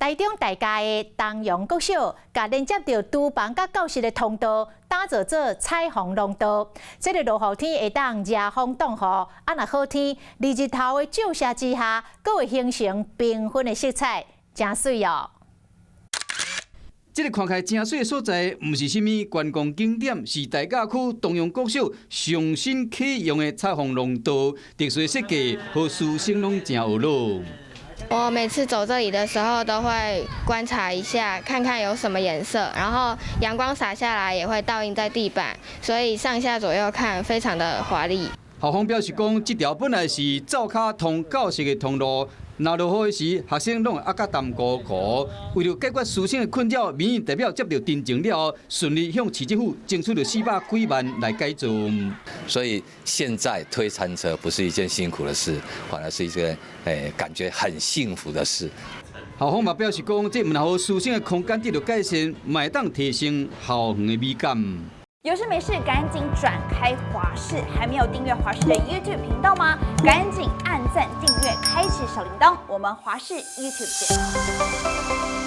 台中大佳的東陽國小，共連接著廚房佮教室的通道，打造做彩虹廊道。這个落雨天會當遮風擋雨，啊若好天，佇日頭的照射之下，閣會形成繽紛的色彩，誠媠哦。這个看起來誠媠的所在，毋是啥物觀光景點，是大甲區東陽國小上新啟用的彩虹廊道，特殊的設計，予師生攏誠懊惱。我每次走這裡的時候，都會觀察一下，看看有什麼顏色，然後陽光灑下來也會倒映在地板，所以上下左右看非常的華麗。校方表示講，這條本來是灶跤通教室的通路，若落雨時，學生攏會壓甲澹糊糊。為著解決師生的困擾，民意代表接著陳情了後，順利向市政府爭取著400幾萬來改造。所以現在推餐車不是一件辛苦的事，反而是一件感覺很幸福的事。校方嘛表示講，這毋但予師生的空間得著改善，嘛會當提升校園的美感。有事沒事趕緊轉開華視，還沒有訂閱華視的 YouTube 頻道嗎？趕緊按讚訂閱，開啟小鈴鐺。我們華視 YouTube 見。